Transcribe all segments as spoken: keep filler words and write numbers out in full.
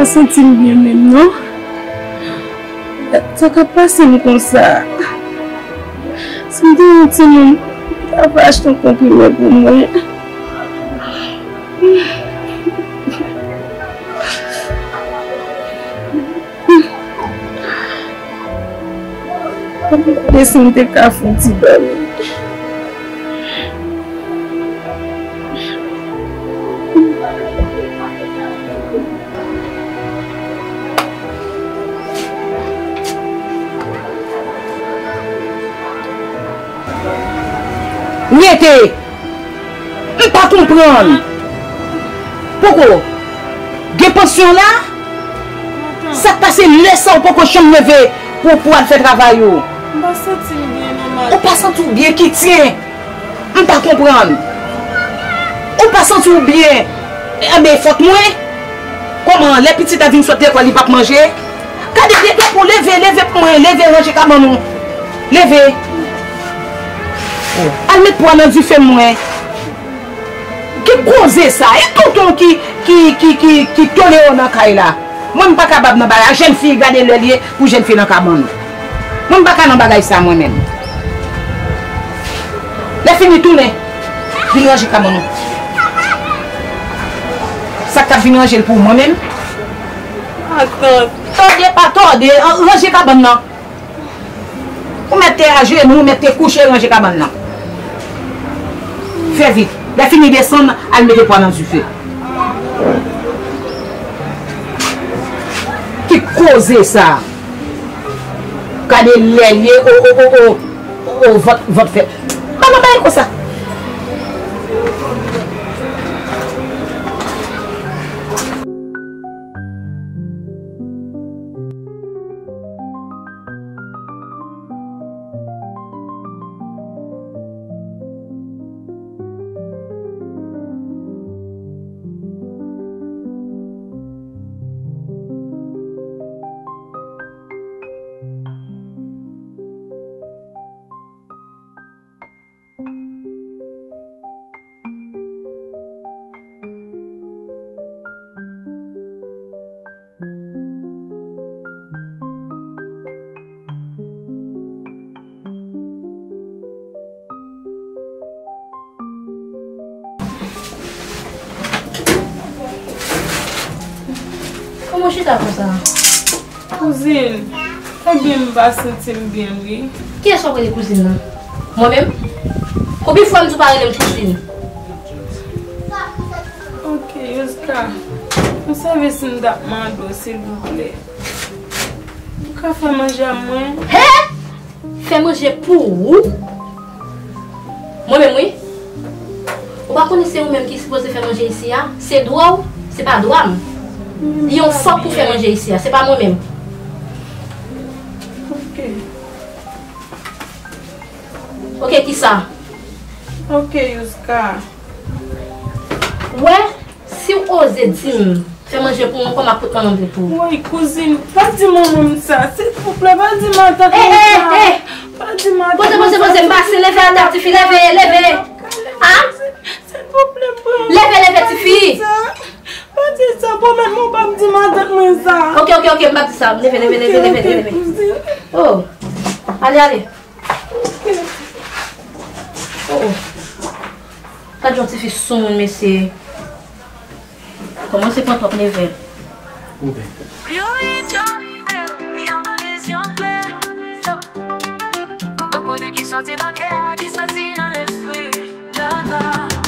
Santi m byen menm non. Sa k ap pase m konsa? Si m te yon timoun, m ta va achte yon konprime pou mwen. Gade si m te ka fè yon ti dòmi. Rete! M pa konprann. Poko gen pansyon la? Sa k pase lè sa ou poko janm leve pou, pou al fè travay ou? M pa santi m byen non, madanm. Ou pa santi w byen ki tyen? M pa konprann. Ou pa santi w byen? Enben, fòt mwen? Kòman, lè pitit la vin sot lekòl, li p ap manje? Gade, de, de pou leve, leve pou mwen, leve ranje kabann ou. Leve. Al met pwa nan dife mwen. Ki koze sa? E tonton ki, ki, ki, ki, ki tolere w nan kay la? Mwen, m pa kapab nan bagay. Jèn fi, gade lè l ye pou jèn fi nan kabann. Mwen, m pa ka nan bagay sa, mwen menm. Lè fini, tounen. Vin ranje kabann ou. Sa k ap vin ranje l pou mwen menm? Matant. Tòde, pa tòde. An, ranje kabann nan. Ou mèt te ajenou, ou mèt te kouche, ranje kabann nan. Fè vit. Lè fini desann, al mete pwa nan dife. Ki koze sa? Gade lè l ye, o, o, o, o, o, vant, vant fè. Pa nan bagay konsa. Kòman w chita konsa? Kouzin, ebyen m pa santi m byen wi. Kiyès w ap rele kouzin nan? Mwen menm? Konbyen fwa m di w pa rele m kouzin? Ok, Yoska, yon sèvis m t ap mande w, silvouplè. Ou ka fè manje a mwen? Hè? Fè manje pou ou? Mwen menm wi. Ou pa konnen se ou menm ki sipoze fè manje isi a? Se dwa w, se pa dwa m. Li yon fòk pou fè manje isi a, se pa mwen menm. Ok. Ok, kisa? Ok, Yoska. Wè, si w oze di m fè manje pou mwen, kòman m ap pot nan men pou ou? Woy, kouzin, pa di manman m sa, silvouplè, pa di matant mwen sa. Eh, eh, eh! Pa di matant mwen sa. Poze, poze, poze, m pase, leve atè, tifi, leve, leve. Ah? Silvouplè, pa di matant mwen sa. Leve, leve, tifi. Pa di sa, pwomèt mwen w p ap di matant mwen sa. Ok, ok, ok, m p ap di sa. Leve, leve, leve, leve, leve. Ok, ok, kouzin. Oh. Ale, ale. Ok. Oh, oh. Gad yon tifi soumoun, mesye. Kòmanse pran twòp leve. Ouvè.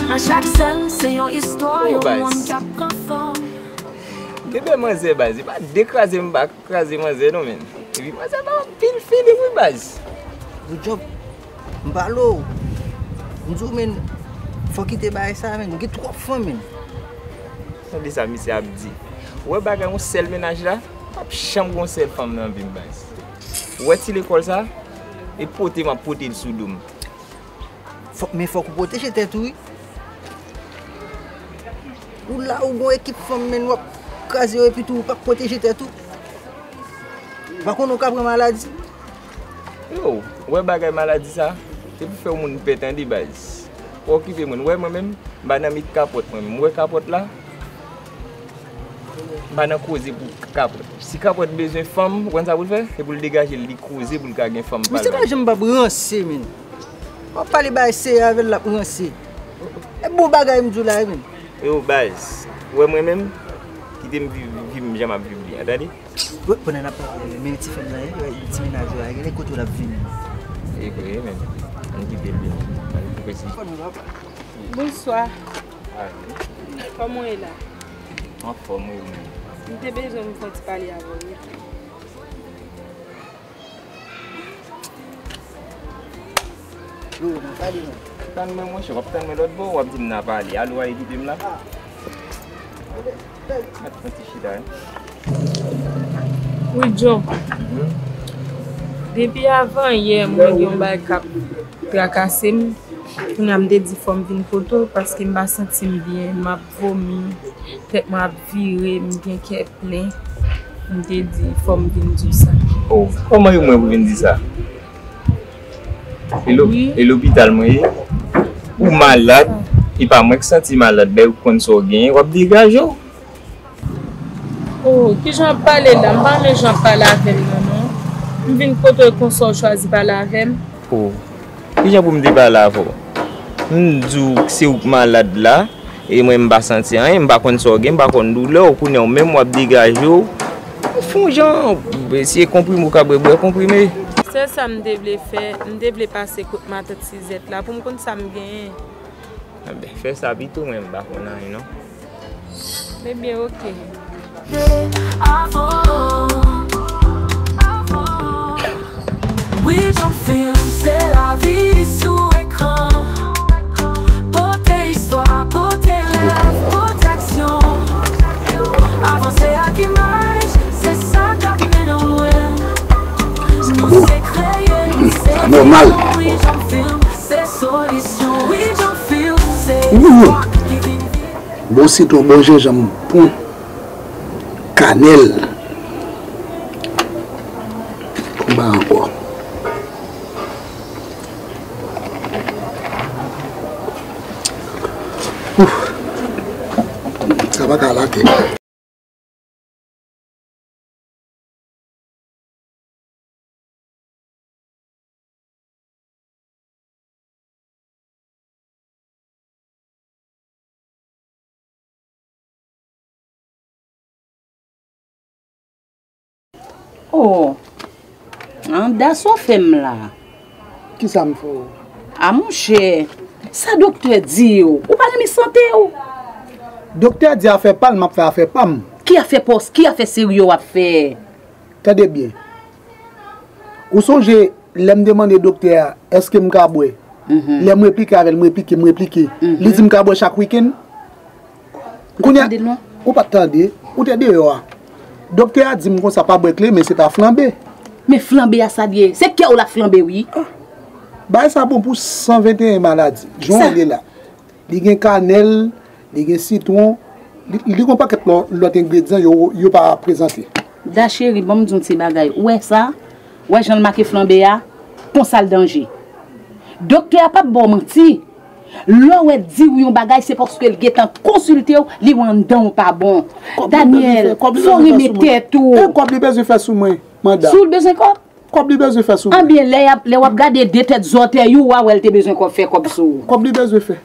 Nan chak sèn, se yon istwa, yon moun k ap pran fòm. Kenbe manzè, baz. E pa dekraze m pa kraze manzè non, menn. Epi manzè ba w anpil feeling wi, baz. Good job. M pale w. M di w, menn, fò w kite bagay sa, menn. Ou gen twòp fanm, menn. Tande sa misye ap di. Ou wè bagay yon sèl mennaj la, p ap janm gen yon sèl fanm nan vi m, baz. Ou wè ti lekòl sa, e pote m ap pote l sou do m. Fòk, men fòk ou pwoteje tèt ou, wi. Ou la, ou gon ekip fanm, menn, w ap kraze yo, epi tou, ou p ap pwoteje tèt ou. Ou pa konnen ou ka pran maladi. Yo, ou wè bagay maladi sa, se pou fè yon moun pè tande, baz. Pa okipe moun. Ou wè mwen menm, m pa nan mit kapòt mwen menm. Ou wè kapòt la? M pa nan koze pou Kapwèt. Si Kapwèt bezwen fanm, ou konn sa pou l fè? Se pou l degaje l, li koze pou l ka gen fanm pa l. Mesye pa janm p ap ranse, men. W ap pale bagay serye avè l, l ap ranse. E bon bagay m di w la, men. Yo, baz, ou wè mwen menm, kite m viv vi m jan m ap viv li a, tande? Bon, pandan n ap pale, men ti fanm nan, ti mennaj yo a, genlè kote w l ap vini. E vre, men. Ann kite l vini. Ann koupe ti. Bonswa. Kòman w ye la? Anfòm, wi, ou menm? M te bezwen m fè yon ti pale avè w, wi. Yo, nan pale non. Tann mwen, monchè, w ap tann mwen lòt bò, w ap di m nan pale. Alo a, e kite m la. Mèt pran ti chita, wi. Wi, John. Depi avan yè, mwen gen yon bagay k ap trakase m. Kounye a, m te di fò m vin kote w paske m pa santi m byen, m ap vomi, tèt mwen ap vire, m gen kè plen. M te di fò m vin di w sa. Oh, kòman yo mwen pou vin di sa? E lo-, wi, e lopital mwen ye? Ou malad, e pa mwen k santi malad, bèy ou konn sa w genyen, w ap degaje w. Oh, kijan w ap pale la? M pa renmen jan w ap pale avè m nan, non. M vin kote w konsa w chwazi pale avè m. Oh, kijan pou m te pale avè w? M di w se ou k malad la, e mwen m pa santi anyen, m pa konn sa w gen, m pa konn doulè w, kounye a w menm w ap degaje w. Ou fè yon jan, si e konprime ou ka bwè, bwè konprime. Sèl sa m te vle fè, m te vle pase kot matant Sizèt la pou m konn sa m genyen. Enben, fè sa pito, mwen m pa konn anyen non. Ebyen, oke. Wi, John Film, se lavi sou ekran. Pote istwa, pote rèv, pote aksyon. Avanse ak imaj, se sa k ap mennen w lwen. Nou se kreye, nou se... Anormal. Wi, John Film, se solisyon. Wi, John Film, se istwa ki vin viv. Bon sitwon, bon jenjanm, pwen, kanèl. Konba ankò. Ouf. Sa pa ka lage. Oh, an, da sa w fè m la. Kisa m fè w? A monchè, sa doktè di w? Ou pa renmen sante w? Doktè di afè pa l, m ap fè afè pa m. Ki afè pa w, ki afè serye w ap fè? Tande byen. Ou sonje lè m te mande doktè a, èske m ka bwè? Mhm. Lè m replike avè l, m replike, m replike. Mhm. Li di m ka bwè chak wikenn. Kounye a, ou pa t tande, ou te deyò a. Doktè a di m konsa pa bwè kleren, men se pa flanbe. Men flanbe a sa l ye. Se kè w l ap flanbe, wi. Ah. Bagay sa bon pou san venteyen maladi. Jan w ye la. Li gen kanèl, li gen sitwon, li, li gen yon pakèt lò-, lòt engredyan yo, yo pa prezante. Da cheri, ban m di w yon ti bagay. Ou wè sa? Ou wè jan l make flanbe a? Konsa l danje. Doktè a p ap ba w manti. Lè w wè l di w yon bagay, se paske l gentan konsilte w, li wè anndan w pa bon. Daniel, fò w renmen tèt ou. E kòb li bezwen fè sou mwen, manda. Si w bezwen kòb? Kòb li bezwen fè sou mwen. Anben, lè y ap, lè w ap gade de tèt zòtèy ou, w a wè l te bezwen kòb, fè kòb sou ou. Kòb li bezwen fè.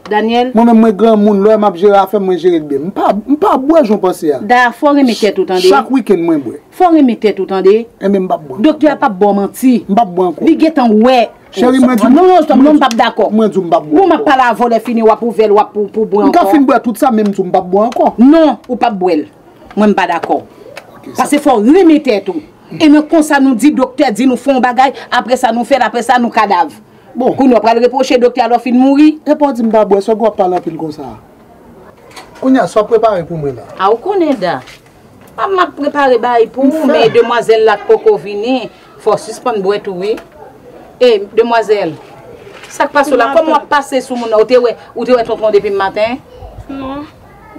Daniel. Mwen menm, mwen granmoun, lè m ap jere afè m, mwen jere l byen. M pa, m pa bwè jan w panse a. Da, fò w renmen tèt ou, tande. Chak wikenn, mwen bwè. Fò w renmen tèt ou, tande. Enben, m p ap bwè ankò. Doktè a p ap ba w manti. M p ap bwè ankò. Li gentan wè. Cheri, mwen di w. Non, non, non, non, m p ap dakò. Mwen di w, m p ap bwè ankò. Bon, m ap pale avè w, lè fini, w ap ouvè l, w ap pou, pou bwè ankò. M ka fin bwè tout sa, men m di w, m p ap bwè ankò. Non, ou p ap bwè l. Mwen, m pa dakò. Paske fò w renmen tèt ou. E nan konsa nou di doktè di nou fè yon bagay, apre sa nou fè l, apre sa nou kadav. Bon. Kounye a w pral repwoche doktè a lè w fin mouri. Epa w di m pa bwè, sa w gen w ap pale anpil konsa a? Kounye a, sa w ap prepare pou mwen la? A, ou konnen, Da. A, m ap prepare bagay pou ou, men demwazèl la k poko vini, fò w sispann bwè tou, wi. E, demwazèl, sa k pase w la? Kòman w ap pase sou moun nan? Ou te wè, ou te wè tonton depi maten? Non.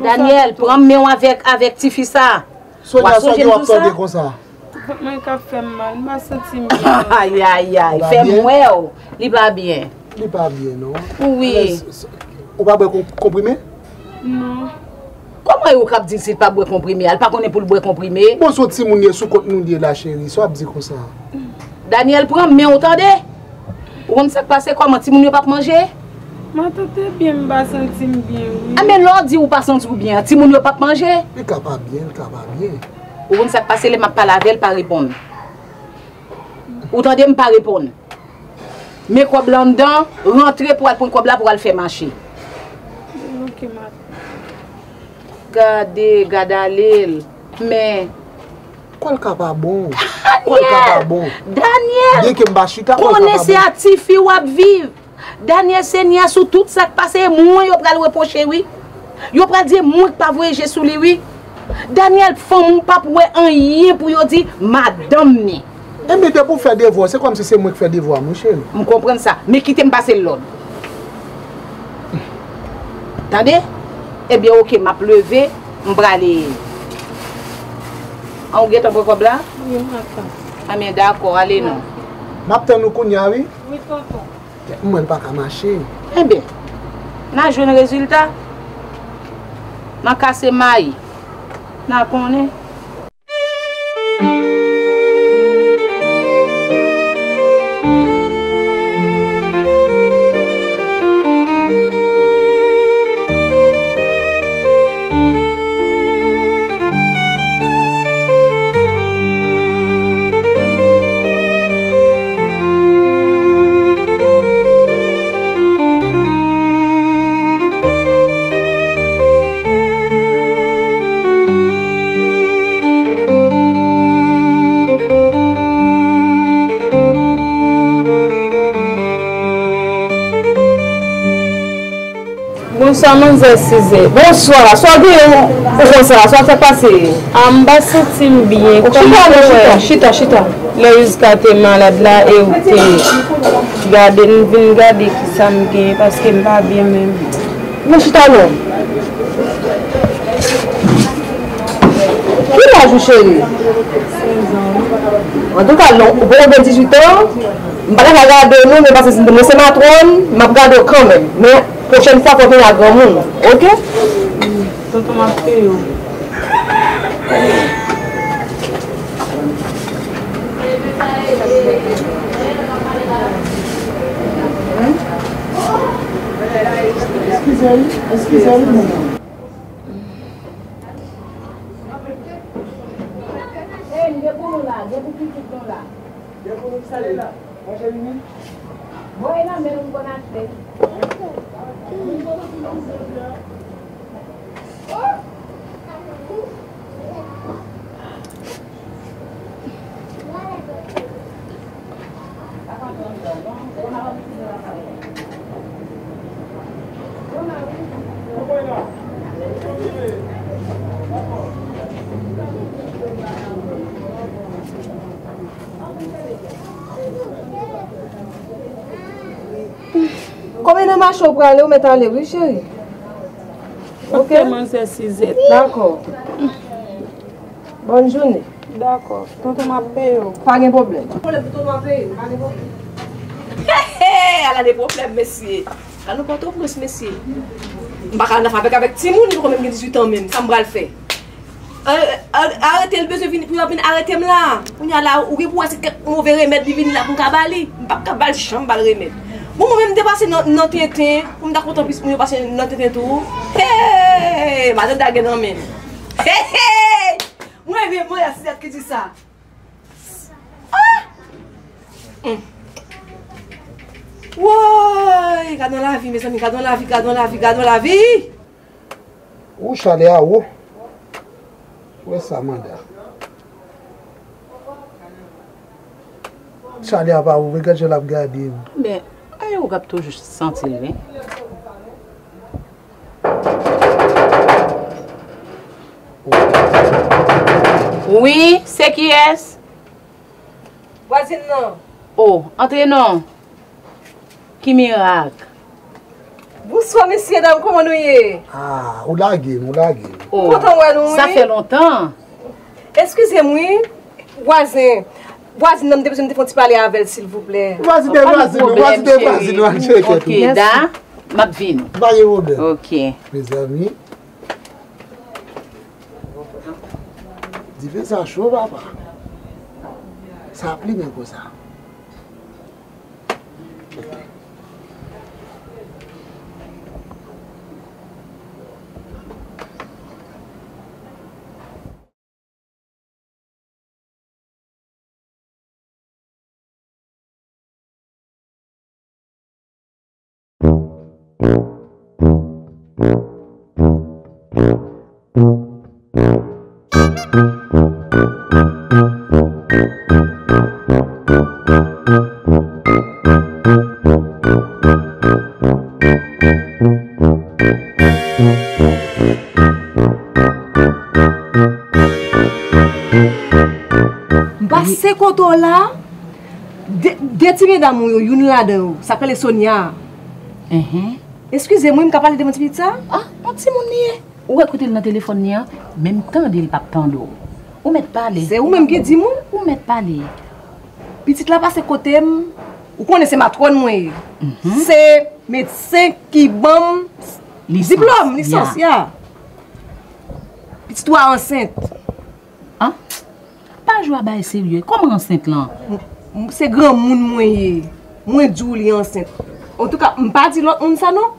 Daniel, pran men w avèk, avèk tifi sa. Sonya, sa w gen w ap tande konsa? Vant mwen k ap fè m mal, m pa santi m byen. Ayayay, fè m wè w. Li pa byen. Li pa byen, non. Wi. Ou pa bwè konprime? Non. Kòman e ou k ap di l si l pa bwè konprime a? L pa konnen pou l bwè konprime? Bon, se yon timoun ye sou kont nou l ye la, cheri. Sa w ap di konsa? Daniel, pran men w, tande? Ou konn sa k pase? Kòman timoun yo p ap manje? Matant, e byen, m pa santi m byen, wi. A, men lè w di ou pa santi w byen an, timoun yo p ap manje? Li ka pa byen, li ka pa byen. Ou konn sa k pase? Lè m ap pale avè l, pa reponn. Ou tande m pa reponn. Men kòb la anndan, rantre pou al pran kòb la pou al fè mache. Ok, matant. Gade, gade ale l. Men. Kò l ka pa bon. Kò l ka pa bon. Daniel! Byen ke m pa chita, kò l ka pa bon. Konnen se ak tifi w ap viv. Daniel, Senyè, sou tout sa k pase, e mwen yo pral repwoche, wi. Yo pral di e mwen k pa voye je sou li, wi. Daniel, fanm ou p ap wè anyen pou yo di madanm ni. Enben, depi w fè devwa w, se kòmsi se mwen k fè devwa m, wi, cheri. M konprann sa, men kite m pase l lòd. Tande? Ebyen, oke, m ap leve, m prale. An, ou gentan pran kòb la? Wi, m ap tann. Anben, dakò, ale non. M ap tann ou kounye a, wi. Wi, tonton. Kèt, m wè l pa ka mache. Enben, n a jwenn rezilta. N a kase mayi. N a konnen. Bonswa, manzè Sizè. Bonswa, sa w genyen ou konsa? Sa w fè pase? A, m pa santi m byen. Chita, chita, chita, chita. Lè Yuzka te malad la, e ou te gade, m vin gade kisa m genyen, paske m pa byen menm. Men chita non. Ki laj ou, cheri? Antouka, non, ou poko gen dizuit an. M pa ta ka gade w non, men paske mwen se matwòn, m ap gade w kanmenm. Men pwochèn fwa, fò w vin ak granmoun, oke? Tonton, m ap peye w. Eskize m, eskize m, non. Ey, m gen pou nou la, gen pou pitit nou la. Gen pou nou ki sale la. Manje vini. Bon, e nan men nou m konn achte. Konbyen nan mache w prale, ou mèt ale, wi, cheri. Ok, manzè Sizèt. Dakò. Bòn jounen. Dakò. Tonton, m ap peye w. Pa gen pwoblèm. Pwoblèm pou tonton ap peye, pa gen pwoblèm. He, he, ala de pwoblèm, mesye. Ka nou Pòtoprens, mesye. M pa ka nan avèk, avèk timoun, li poko menm gen dizuit an menm. Sa m pral fè? A-, a-, arete l bezwen vin, pou yo vin arete m la. Kounye a la, ou gen pou wè se kèk move remèd li vini la pou m ka ba li. M p ap ka ba l, janm ba l remèd. Bon, mwen menm m te pase nan, nan tenten, pou m ta kontan plis moun yo pase nan tenten tou. Hey! Matant a gen nan men l. Hey, hey! Mwen vye mwen a Sizèt ki di sa. Ah! Hmm. Woy! Gadon lavi, mezanmi, gadon lavi, gadon lavi, gadon lavi! Ou chalè a wo. Wè sa, Manda. Chalè a pa ouvri, gad jan l ap gade m. Men, e ou k ap toujou santi l, wi. Wi, se kiyès? Vwazin nan. O, antre non. Ki mirak? Bonswa, mesye dam, kòman nou ye? Ah, ou lage m, ou lage m. O, m kontan wè nou, wi. Sa fè lontan. Eskize m, wi, vwazen. Vwazin nan, m te bezwen m te fè yon ti pale avè l, silvouplè. Vwazin de vwazin, vwazin de vwazin, nou al tcheke tou. Ok, da, m ap vini. Pa gen pwoblèm. Ok. Mezanmi. Dife sa cho, papa. Sa ap limen konsa. M pase kote w la, de, de ti medam ou yo, youn ladan yo, sa k rele Sonia a. Enhen. Eskize m wi, m ka pale de yon ti pitit sa? Ah, yon timoun li ye. Ou wè kote l nan telefòn li an, menm tande l p ap tande w. Ou mèt pale. Se ou menm ki di m wi. Ou mèt pale. Pitit la pase kote m, ou konnen se matwòn mwen ye. Se medsen ki ban m diplòm, lisans, ya. Pitit ou a ansent. An? Pa jwe a bagay serye. Kòman ansent lan? M, m, se granmoun mwen ye. Mwen di w li ansent. Antouka, m pa di lòt moun sa non.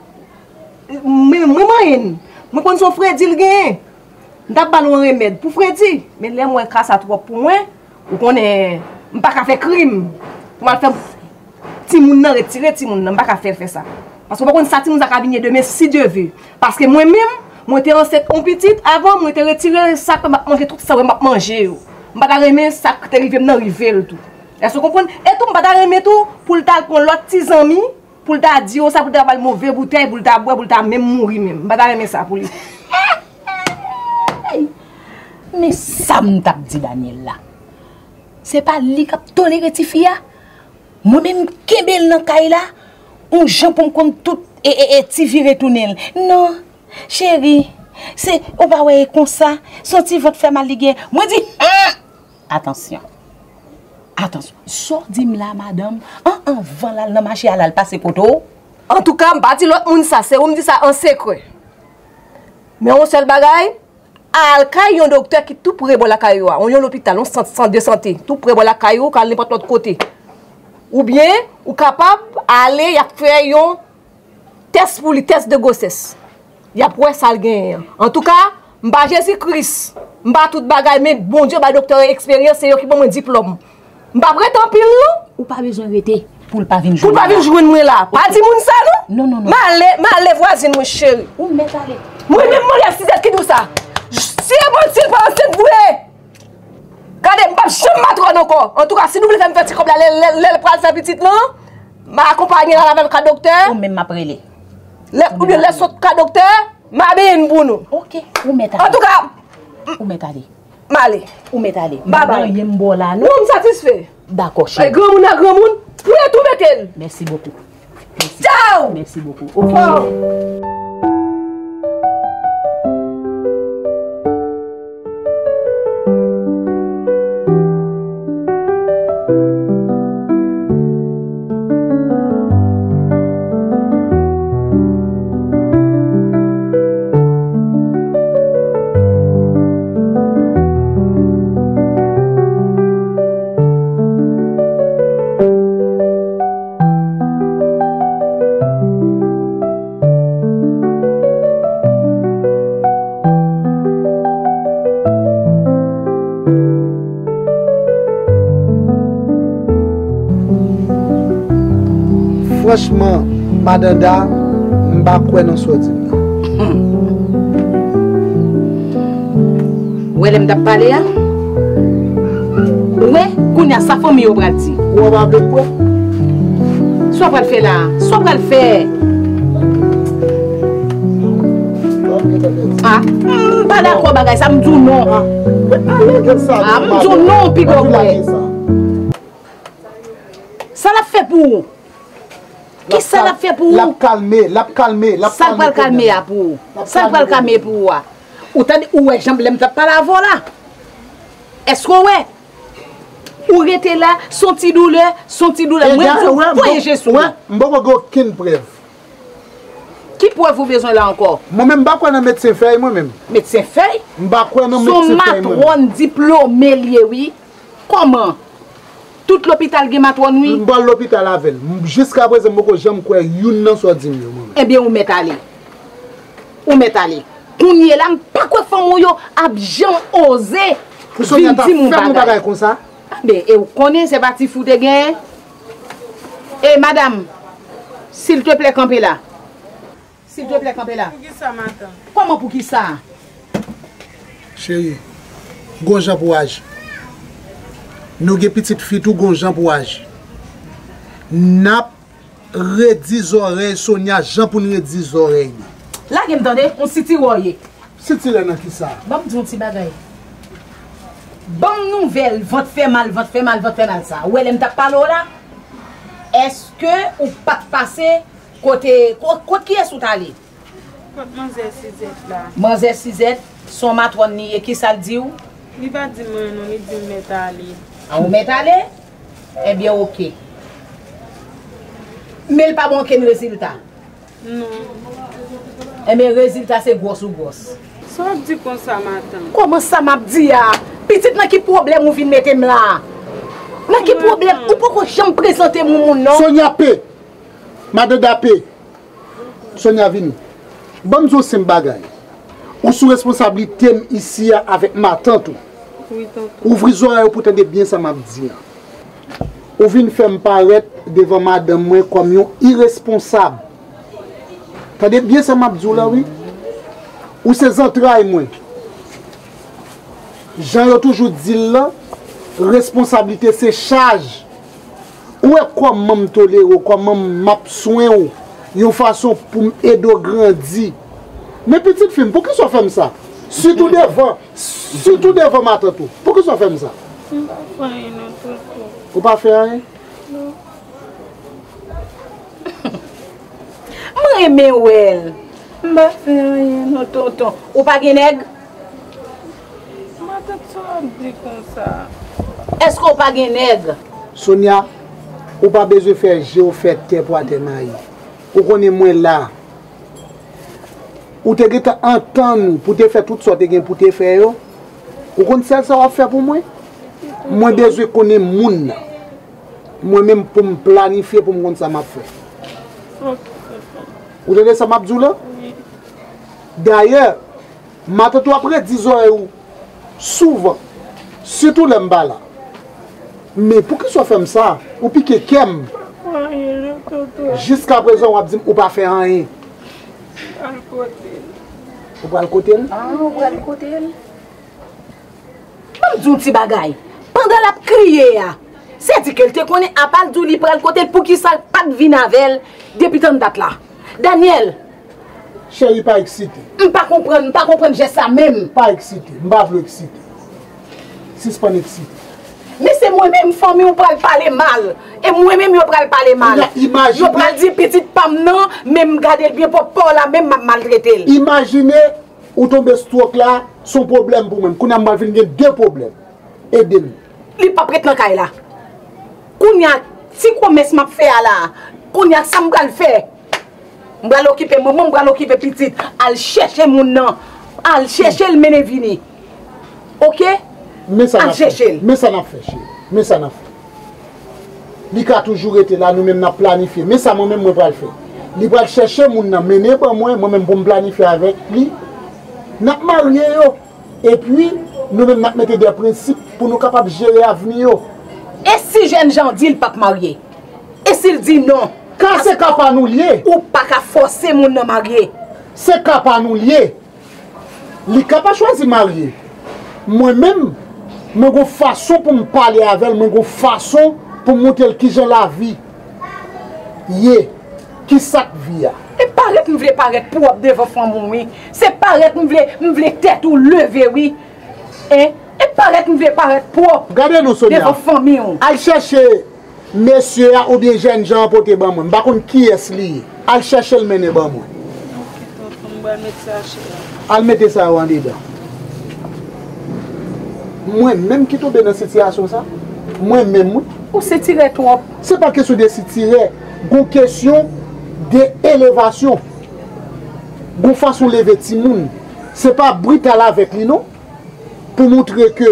Mwen, mwen manyen l. Mwen konn se yon fredi l genyen. M t ap ba l yon remèd pou fredi. Men lè m wè ka sa twòp pou mwen, ou konnen, m pa ka fè krim. Pou m al fè timoun nan, retire timoun nan, m pa ka fè l fè sa. Paske w pa konn sa timoun sa ka vin ye demen, si Dye ve. Paske mwen menm, mwen te ansent yon pitit avan, mwen te retire sa ke m ap manje, tout sa m ap manje yo. M pa ta renmen sa k te rive m nan rive l tou. Èske w konprann? E tou, m pa ta renmen tou pou l t al pran lòt ti zanmi, pou l ta di yo sa, pou l ta ba l move boutèy, pou l ta bwè, pou l ta menm mouri menm. M pa ta renmen sa pou li. Men sa m t ap di Daniel la. Se pa li k ap tolere tifi a? Mwen menm m kenbe l nan kay la, yon jan pou m konn tout e, e, e ti vire tounen l. Non, cheri, se, ou pa wè e konsa, se yon ti vant fè mal li gen. Mwen di, hmm! Atansyon. Atansyon. Sa w di m la, madanm, an anvan l al nan mache a, l al pase kote w? Antouka, m pa di lòt moun sa, se ou m di sa an sekrè. Men yon sèl bagay, al kay yon doktè ki tou pre bò lakay ou a, yon, yon lopital, yon sant, sant de sante, tou pre bò lakay ou, ka al nenpòt lòt kote. Oubyen, ou kapab ale, y ap fè yon tès pou li, tès de gwosès. Y ap wè sa l genyen an. Antouka, m pa Jezi Kris, m pa tout bagay, men Bondye bay doktè yo eksperyans, se yo ki ban mwen diplòm. M p ap rete anpil non. Ou pa bezwen rete pou l pa vin jwenn mwen la. Pou l pa vin jwenn mwen la. Pa di moun sa non. Non, non, non. M ale, m ale vwazin mwen cheri. Ou mèt ale. Mwen menm mwen resi tèt ki di w sa. Si e manti l pa ansent vre. Gade, m p ap janm matwòn ankò. Antouka, si nou vle fè m fè ti kòb la, lè, lè, lè l pral fè pitit lan, m a akonpaye l al avè l ka doktè. Ou menm m ap rele. Lè, oubyen lè sot ka doktè, m a benyen n pou nou. Ok, ou mèt ale. Antouka, ou mèt ale. M ale. Ou mèt ale. Babay. M pa gen anyen m ba w la, non. Non, m satisfè. Dakò, cheri. Ay, granmoun a granmoun, pou yo tou mete l. Mèsi bokou. Mèsi. Tchao! Mèsi bokou. Tchao! Franchman, Madanda, m pa kwè nan sa w di m nan. Ou wè lè m t ap pale a? Ou wè, kounye a sa fanmi yo pral di. Ou wè w pa vle kwè? Sa w pral fè la? Sa w pral fè? Ah, m pa dakò bagay sa, m di w non. Ah, m di w non, piga w kwè. Sa l ap fè pou ou? Kisa l ap fè pou ou? L ap kalme, l ap kalme, l ap kalme. Sa l pral kalme a pou ou? Sa l pral kalme pou ou a? Ou tande, ou wè jan lè m t ap pale avè w la? Èske w wè? Ou rete la, se yon ti doulè, se yon ti doulè. Mwen di w, voye je sou mwen. M poko gen okenn prèv. Ki prèv ou bezwen la ankò? Mwen menm, m pa kwè nan medsen fèy, mwen menm. Medsen fèy? M pa kwè nan medsen fèy, mwen menm. Se yon matwòn diplome l ye, wi. Kòman? Tout lopital gen matwòn, wi. M pral lopital avè l. M, jiskaprezan, m poko janm kwè youn nan sa w di m yo, mwen menm. Ebyen, ou mèt ale. Ou mèt ale. Kounye la, m pa kwè fanm ou yo ap janm oze vin di m yon bagay. Pou Sonia ta fè m yon bagay konsa? Anben, e ou konnen se pa ti fou te genyen? E, madanm, silteplè, kanpe la. Silteplè, kanpe la. Poukisa, matant? Kòman poukisa? Cheri, gon jan pou w aji. Nou gen pitit fi tou, gon jan pou w aji. N ap redi zòrèy Sonia jan pou n redi zòrèy li. Lage m tande, yon sitirè w ye. Sitirè nan kisa? Ban m di yon ti bagay. Ban m nouvèl vant fè mal, vant fè mal, vant fè mal sa. Ou wè lè m t ap pale w la? Èske ou pa t pase kote, ko-, kot kiyès ou t ale? Kot manzè Sizèt la? Manzè Sizèt, se yon matwòn li ye, kisa l di w? Li pa di m anyen non, li di m mèt ale. A, ou mèt ale? Ebyen, oke. Men l pa ban okenn rezilta? Non. Ebyen, rezilta se gwòs ou gwòs. Sa w ap di konsa, matant? Kòman sa m ap di a? Pitit, nan ki pwoblèm ou vin mete m la? Nan ki pwoblèm? Ou poko janm prezante m yon moun, non. Sonia P. Madan Dapé. Sonia, vini. Ban m di w senp bagay. Ou sou responsablite m isi a avèk matant ou. Wi, tonton. Ouvri zòrèy ou pou tande byen sa m ap di a. Ou vin fè m parèt devan madanm mwen kòm yon iresponsab. Tande byen sa m ap di w la, wi. Ou se zantray mwen. Jan yo toujou di l lan, responsablite se chaj. Ou wè kòman m tolere w, kòman m ap swen w, yon fason pou m ede w grandi. Men pitit fi m, poukisa w fè m sa? Sitou devan, sitou devan matant ou. Poukisa w fè m sa? M pa fè anyen non, tonton. Ou pa fè anyen? Non. M renmen wè l. M pa fè anyen non, tonton. Ou pa gen nèg? Matant, sa w ap di konsa? Èske w pa gen nèg? Sonia, ou pa bezwen fè je w fè tè pou atè mayi. Ou konnen mwen la. Ou te gentan antann ou pou te fè tout sa w te gen pou te fè yo. Ou konn sèl sa w ap fè pou mwen? Mwen bezwen konnen moun nan. Mwen menm pou m planifye pou m konn sa m ap fè. Ok, tonton. Ou tande sa m ap di w la? Wi. Dayè, matant ou ap redi zòrèy ou souvan, sitou lè m pa la. Men poukisa w fè m sa? Ou pike kè m. Anyen non, tonton. Jiskaprezan w ap di m ou pa fè anyen. Al kote l. Ou pral kote l? Ah, ou pral kote l? Ban m di w ti bagay. Pandan l ap kriye a, se di ke l te konnen apa l di w li pral kote l, poukisa l pa t vin avè l depi tann dat la? Daniel! Cheri, pa eksite. M pa konprann, m pa konprann jès sa menm. Pa eksite, m pa vle w eksite. Sispann eksite. Men se mwen menm fanmi w pral pale mal. E mwen menm yo pral pale mal. Yo pral di pitit pa m nan, men m gade l byen pwòp pa w la, menm m ap maltrete l. Imajine Ou tonbe stroke la, se yon pwoblèm pou mwen. Kounye a m pral vin gen de pwoblèm. Ede m. Li p ap ret nan kay la. Kounye a, ti komès m ap fè a la, kounye a sa m pral fè? M pral okipe manman, m pral okipe pitit. Al chèche moun nan. Al chèche l mennen vini. Oke? Men sa n ap fè. Al chèche l. Men sa n ap fè, cheri. Men sa n ap fè. Li ka toujou rete la, nou menm n ap planifye. Men sa mwen menm mwen pral fè. Li pral chèche moun nan mennen ban mwen, mwen menm pou m planifye avèk li. N ap marye yo. Epi, nou menm n ap mete de prensip pou nou kapab jere avni yo. E si jènjan an di l p ap marye? E si l di non? Ka se ka pa nou l ye. Ou pa ka fòse moun nan marye. Se ka pa nou l ye. Li ka pa chwazi marye. Mwen menm, mwen gon fason pou m pale avè l, mwen gon fason pou m montre l kijan lavi ye, ki sa k vi a. E parèt m vle parèt pwòp devan fanmi w, wi. Se parèt m vle, m vle tèt ou leve, wi. Hein? E parèt m vle parèt pwòp devan fanmi w. Gade non, Sonia. Al chèche mesye a oubyen jènjan an pote ban mwen. M pa konn kiyès li ye. Al chèche l mennen ban mwen. Ok, tonton, m pral met sa chè a. Al mete sa yo andedan. Mwen menm ki tonbe nan sitiyasyon sa. Mwen menm, wi. Ou sitirè twòp. Se pa kesyon de sitirè. Gon kesyon de elevasyon. Gon fason leve timoun, se pa brital avèk li non, pou montre ke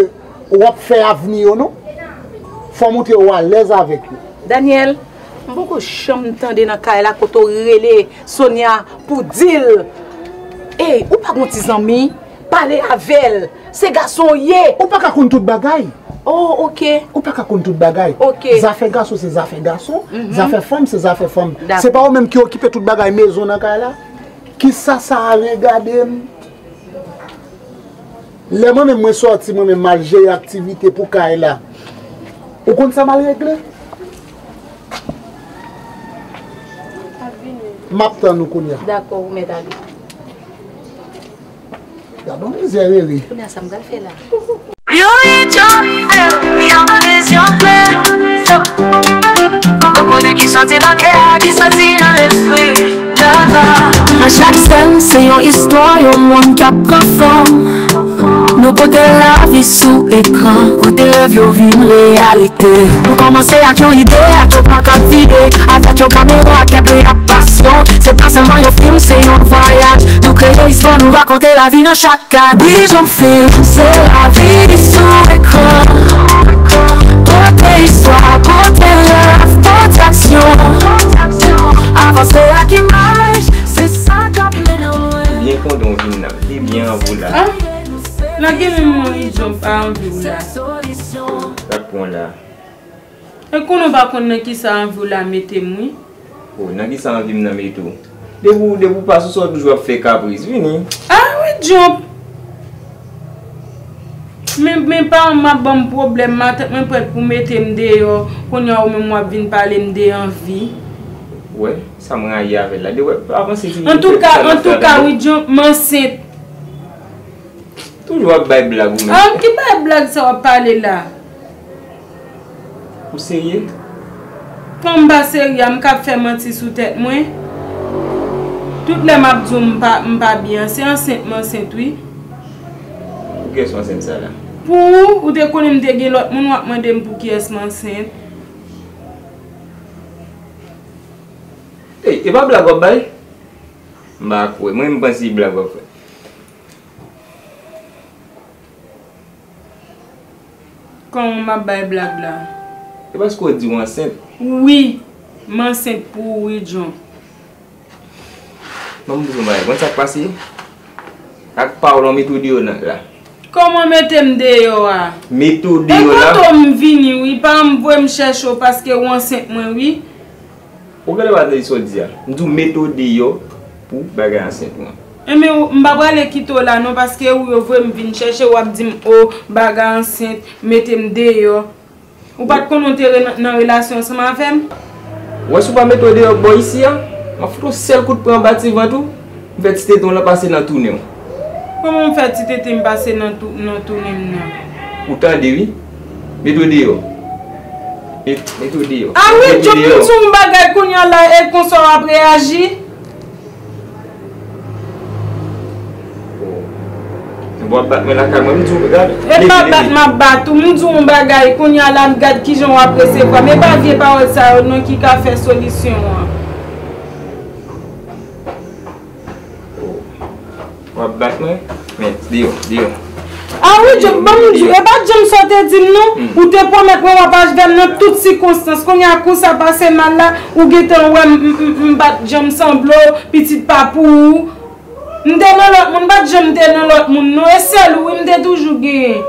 w ap fè avni yo non. Fò montre w alèz avèk yo. Daniel, m poko janm tande nan kay la kote w rele Sonia pou di l, ey, ou pa gon ti zanmi, pale avè l, se gason w ye. Ou pa ka konn tout bagay. Oh, ok. Ou pa ka konn tout bagay. Ok. Zafè gason se zafè gason, zafè fanm se zafè fanm. Dakò. Se pa ou menm ki okipe tout bagay mezon nan kay la? Kisa sa a regade m? Lè mwen menm mwen sòti mwen menm m al jere aktivite pou kay la, ou konn sa m al regle? M ap tann ou kounye a. Dakò, ou mèt ale. Gad on mizè Rere. Kounye a sa m pral fè la? Yo ret yo fè, yo pa bezwen plè. Yo konnen ki soti nan kè a, ki soti nan lespri. Nan chak sèn se yon istwa yon moun k ap pran fòm. Nou pote lavi sou ekran, kote rèv yo vin reyalite. Nou kòmanse ak yon ide, ak yon pankart vide, avèk yon kamera kenbe ak pasyon. Se pa sèlman yon fim, se yon vwayaj. Nou kreye istwa, nou rakonte lavi nan chak kad. Bijan Film, se lavi sou ekran. Pote istwa, pote rèv, pote aksyon. Avanse ak imaj, se sa k ap mennen w lwen. Byen kontan w vin la. M te byen anvi w la. Ah, nan gen menm mwen wi John pa anvi w la. Sa k pran w la? E konnen w pa konn nan kisa anvi w la mete m wi. Oh, nan kisa anvi m nan mete w? Depi w, depi w pa sou sa w toujou ap fè kapris. Vini. Ah wi John. Men, men paran m ap ban m pwoblèm, matant mwen prèt pou mete m deyò, kounye a ou menm w ap vin pale m de anvi. Ou wè, sa m rayi avè l la. Depi w avanse ti. Antouka, antouka wi John, m ansent. Toujou ap bay blag ou menm. Ah, ki bay blag sa w ap pale la? Ou serye? Kan m pa serye a, m k ap fè manti sou tèt mwen? Tout lè m ap di w m pa, m pa byen, se ansent m ansent wi. Pou kiyès ou ansent sa la? Pou ou, ou te konnen m te gen lòt moun, w ap mande m pou kiyès m ansent. Ey, e pa blag w ap bay? M pa kwè. Mwen, m panse se blag w ap fè. Kòman m ap bay blag la? E paske w di w ansent. Wi, m ansent pou ou wi John. Ban m di w yon bagay. Konn sa k pase? Ak pawòl w mete w deyò nan la. Kòman mete m deyò a? Mete w deyò la. E kote w m vini wi, paran m voye m chèche w paske w ansent mwen wi. Ou genlè pa tande sa w di a. M di w mete w deyò pou bagay ansent lan. Enben, m pa prale kite w la non, paske ou yo voye m vin chèche w, w ap di m, o, bagay ansent, mete m deyò. Ou pa t konnen w te re-, nan relasyon ansanm avè m? Ou wè si w pa mete w deyò bò isi a, m ap fout yon sèl kout pwen anba ti vant ou. M fè ti tete w lan pase nan tounen w. Kòman m fè ti tete m pase nan tou-, nan tounen m nan? Ou tande wi. Mete w deyò. Met-, mete w deyò. A wi, Djòb, m di w yon bagay kounye a la e konsa w ap reyaji? Bon. W ap bat mwen lakay mwen, m di w, gad. E pa bat m ap bat ou, m di w yon bagay kounye a la, m gad kijan w ap resevwa m. E pa vye pawòl sa yo non ki ka fè solisyon an. W ap bat mwen? Men, deyò, deyò. A wi, Djòb, ban m di w, e pa t janm sa w te di m non. Ou te pwomèt mwen w ap avè m nan tout sikonstans. Kounye a kou sa pase mal la, ou gentan wè m, m, m, m pa t janm sanble w, pitit pa pou ou. M te nan lòt moun, m pa t janm te nan lòt moun non. E sèl ou wi m te toujou genyen.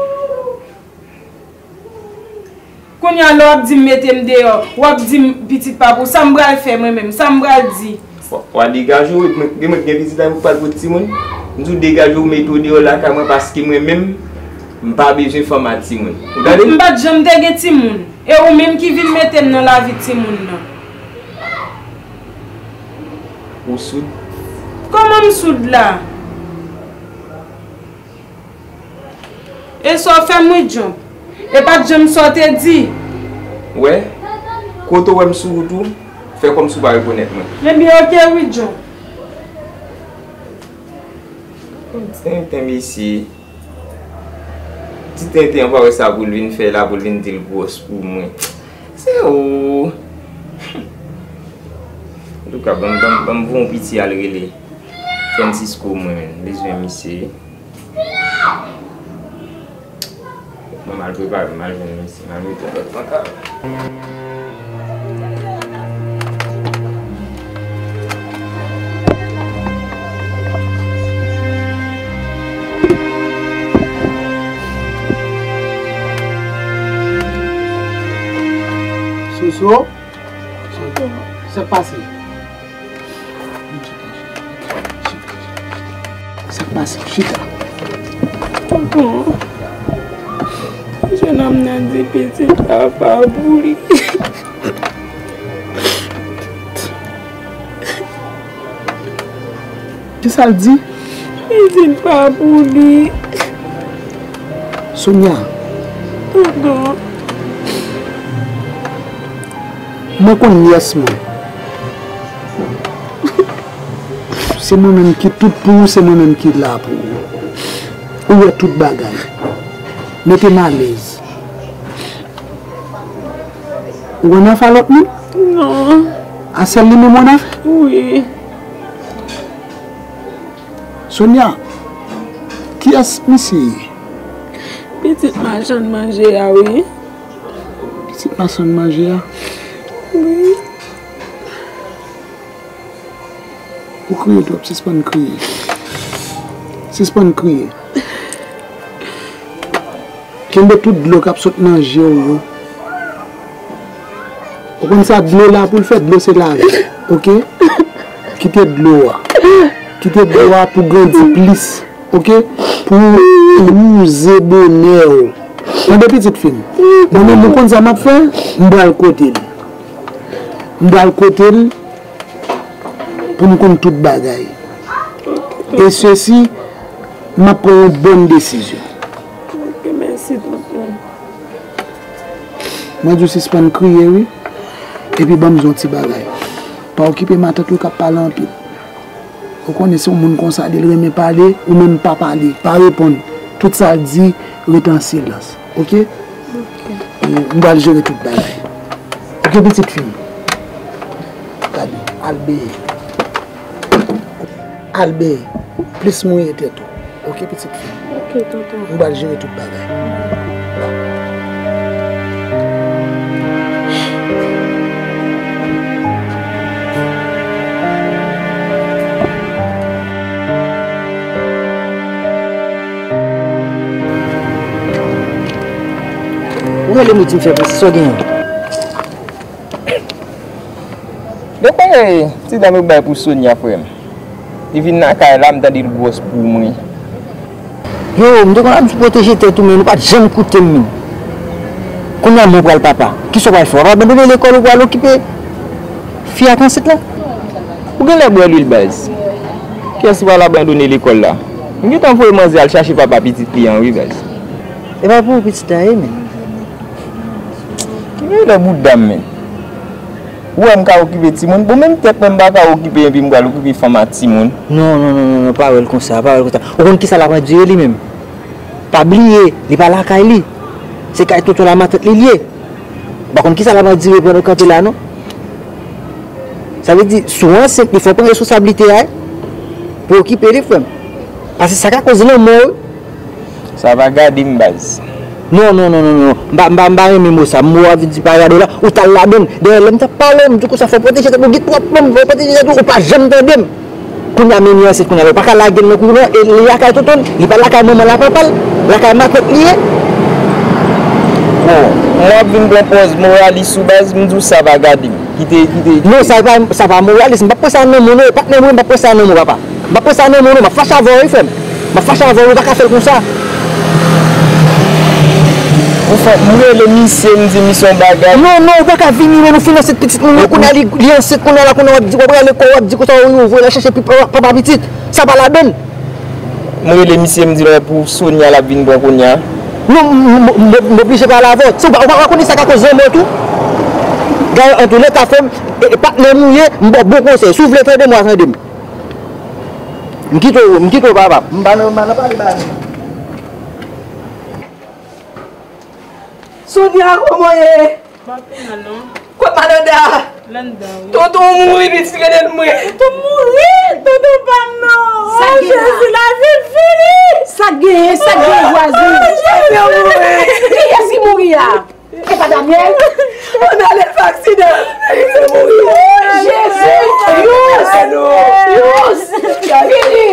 Kounye a la w ap di m mete m deyò, w ap di m pitit pa pou, sa m pral fè mwen menm, sa m pral di? W a, w a degaje w, mwen, mwen gen pitit la, mwen pral pot timoun. M di w degaje w, mete w deyò lakay mwen, paske mwen menm, m pa bezwen fanm a timoun. Ou tande? M pa t janm te gen timoun. E ou menm ki vin mete m nan lavi timoun nan. Ou soud? Kòman m soud la? E sa w fè m wi Djòb? E pa t janm sa w te di? Wè, kote w wè m sou wout ou, fè kòmsi w pa rekonèt mwen. Ebyen oke wi Djòb. Ti tenten mesye. Ti tenten an pa wè sa pou l vin fè la, pou l vin di l gwòs pou mwen. Se ou. Antouka, ban m, ban m, ban m voye yon piti al rele. Francisco mwen menm, bezwen misye. Mwen mal prepare, mal jwenn misye, mal mete lòt nan kay. Soso, sa k pase? Sa k pase? Chita. Tonton, jennonm nan di pitit la pa pou li. Kisa l di? Pitit pa pou li. Sonia. Tonton. Mwen konn yès mwen. Se mwen menm ki tout pou ou, se mwen menm ki la pou ou. Ou wè tout bagay. Mete m alèz. Ou konn afè lòt moun? Non. A sèl li menm ou konn afè? Wi. Sonia, kiyès misye ye? Pitit machann manje a, wi. Pitit machann manje a? Wi. Ou kriye twòp, sispann kriye. Sispann kriye. Kenbe tout dlo k ap sot nan je w yo. Ou konn sa dlo la pou l fè? Dlo se lavi, oke? Kite dlo a. Kite dlo a pou grandi plis, oke? Pou wouze bonè w. Tande pitit fi m. Mwen menm ou konn sa m ap fè? M pral kote l. M pral kote l pou m konn tout bagay. E sesi, m ap pran yon bòn desizyon. Ok, mèsi, tonton. Mwen di w sispann kriye, wi. Epi ban m di w yon ti bagay. Pa okipe matant ou k ap pale anpil. Ou konnen se yon moun konsa, li renmen pale, ou menm pa pale, pa reponn. Tout sa l di, rete an silans. Oke? Ok. E, m pral jere tout bagay. Oke, pitit fi m? Gade, al benyen. Al benyen. Plis mouye tèt ou. Oke, pitit fi m? Ok, tonton. M pral jere tout bagay. Ou rele m, ou di m fè plis, sa w genyen? Depi ti dam yo bay pou Sonia, frè m. Li vin lakay la, m tande l gwòs pou mwen. Yo, m te konn ap di w pwoteje tèt ou, men ou pa t janm koute m, men. Kounye a, mwen pral papa. Kisa w pral fè? W ap abandone lekòl, ou pral okipe fi ak ansent la? Ou genlè bwè lwil, baz. Kiyès ki pral abandone lekòl la? M gentan voye manzè al chache papa pitit li an, wi, baz. E pa pou ou pitit la ye, men. Ki mèdè bouda m, men. Ou wè m ka okipe timoun? Bon, menm tèt mwen m pa ka okipe epi m pral okipe fanm ak timoun. Non, non, non, non, non, pa wè l konsa, pa wè l konsa. Ou konn kisa l ap andire li menm? Pa bliye, li pa lakay li. Se kay tonton l a matant li l ye. Ou pa konn kisa l ap andire pandan w kanpe la, non? Sa vle di, si w ansent, li fò w pran responsablite a, wi. Pou w okipe li, frè m. Paske sa ka koz lanmò, wi. Sa va gade m, baz. Non, non, non, non, non. M pa, m pa, m pa renmen mo sa. Mo w ap vin di pa gade w la, ou t al ladann. Dayè, lè m t ap pale w, m di w konsa, fò w pwoteje tèt ou, gen twòp moun, fò w pwoteje tèt ou, ou pa janm tande m. Kounye a, men li ansent kounye a la, ou pa ka lage l nan kou non, e li lakay tonton l, li pa lakay manman l ak papa l, lakay matant li ye. Bon, mwen ap vin pran pòz moralis ou, baz, m di w sa va gade m. Kite, kite, kite. Non, sa pa, sa pa moralis, m p ap pran sa nan men w non, e patnè mwen, m p ap pran sa nan men w, papa. M p ap pran sa nan men w non, m ap fache avè w, wi, frè m. M ap fache avè w, ou pa ka fè l konsa. Ou fè, m rele misye, m di misye yon bagay. Non, non, ou pa ka vini, men nou fin ansent pitit moun nan, kounye a li, li ansent kounye a la, kounye a w ap di, w ap rale kò w, w ap di konsa, wi, ou voye l al chache pi, papa pitit. Sa pa ladann. M rele misye, m di l, wè, pou Sonia l ap vin pran kounye a. Non, m, m, m, m oblije pale avè w. Si w pa, ou pa, ou pa konnen sa ka koz lanmò tou? Gade, antoulèka, frè m, e, e patnè m ou ye, m ba w bon konsèy. Si w vle tande m, w a tande m. M kite w, m kite w, papa. M pa nan, m pa nan pale bagay. Sonia, kòman w ye? M ap pi mal, non. Kot Malanda? Landa, wi. Tonton mouri, pitit, rele l mwen. Tonton mouri? Tonton pa m, non. Sa k genyen la? Jezi, lavi fini! Sa k genyen, sa k genyen, vwazen? Kiyès ki mouri a? E pa Daniel? Ann ale l fè aksidan. Li mouri. Jezi! Yous! Yous! Fini!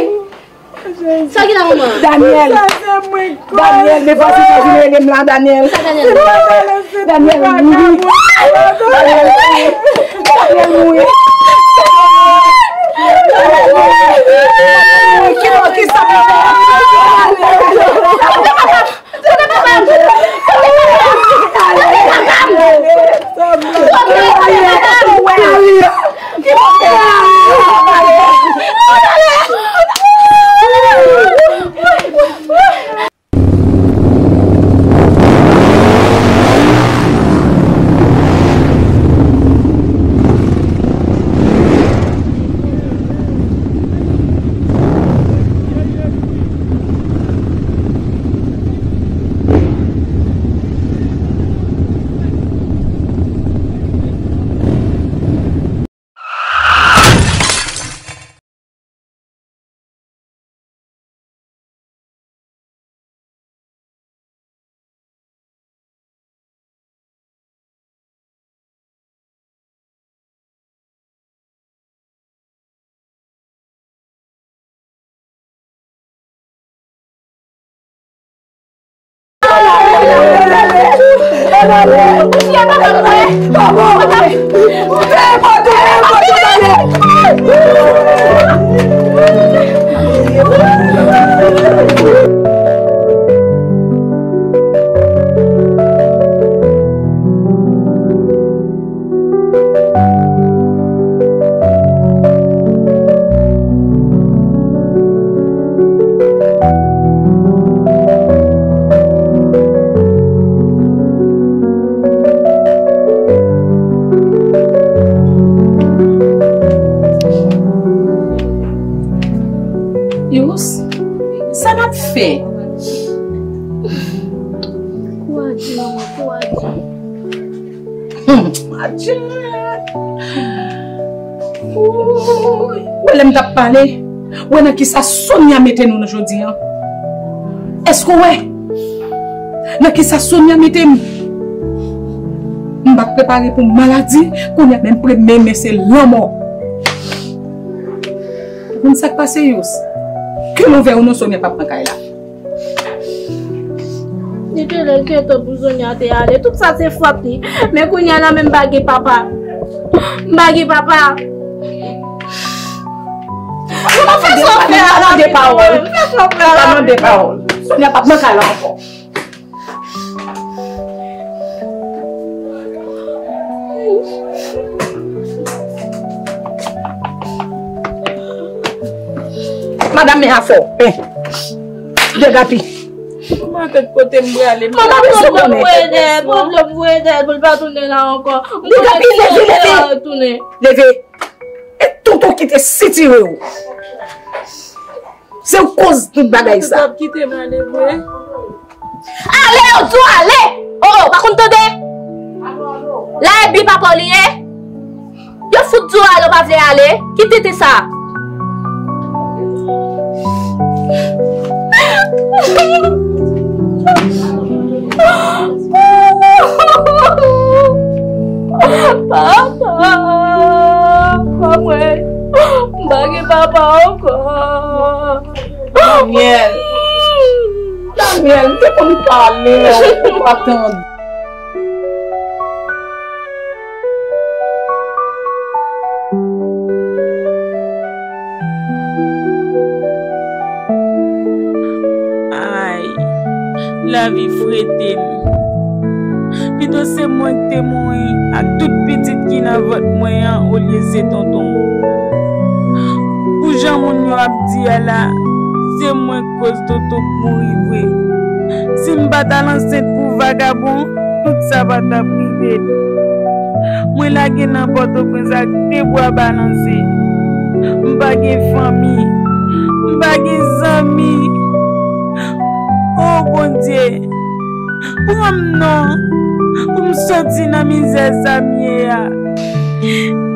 Sa ki la, manman? Daniel! Daniel, men vwazen sa vin rele m la, Daniel. Sa Daniel? Daniel mouri. Daniel mouri. Daniel mouri. Ki bò, ki sa? Yous, sa n ap fè? Kouraje, manman, kouraje. Hmm, adje. Wouy. Wè lè m t ap pale, wè nan kisa Sonia mete nou nan jodi an. Èske w wè nan kisa Sonia mete m? M pa t prepare pou maladi, kounye a menm premye men se lanmò. Ou konn sa k pase, Yous? Ke l ouvè ou non, Sonia p ap pran kay la. Li te lè gentan pou Sonia te ale. Tout sa se fòt li. Men kounye a la menm m pa gen papa. M pa gen papa. Ou pa fè sa w fè a la, mande pawòl. Ou pa mande pawòl. Sonia p ap nan kay la ankò. Madanm, men afè w. Degapi. Manman, kote m prale? Manman, men sou konnen. Pran dlo pou Edel, pou l pa tounen la ankò. Degapi, leve, leve. Leve. E tonton ki te sitire w. Se w koz tout bagay sa. Ou t ap kite m ale vre? Ale, yo di w ale! O, o, pa konn tande? La e bi papa w li ye? Yo fout di w ale, w pa vle ale? Ki tenten sa? Papa, pa mwen, m pa gen papa ankò. Daniel, Daniel, m te konn pale, ou pa tande. Ay, lavi frete m. Pito se mwen ki te mouri ak tout pitit ki nan vant mwen an olye se tonton m. Pou jan moun yo ap di a la, se mwen k koz tonton m mouri vre. Si m pa t al ansent pou vagabon, tout sa pa t ap rive m. Mwen lage nan Pòtoprens ak de bra balanse. M pa gen fanmi. M pa gen zanmi. O Bondye, pran m non, pou m soti nan mizè sa m ye a.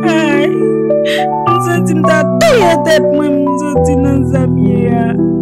Ay, m M santi m ta touye tèt mwen, m santi nan zam ye a.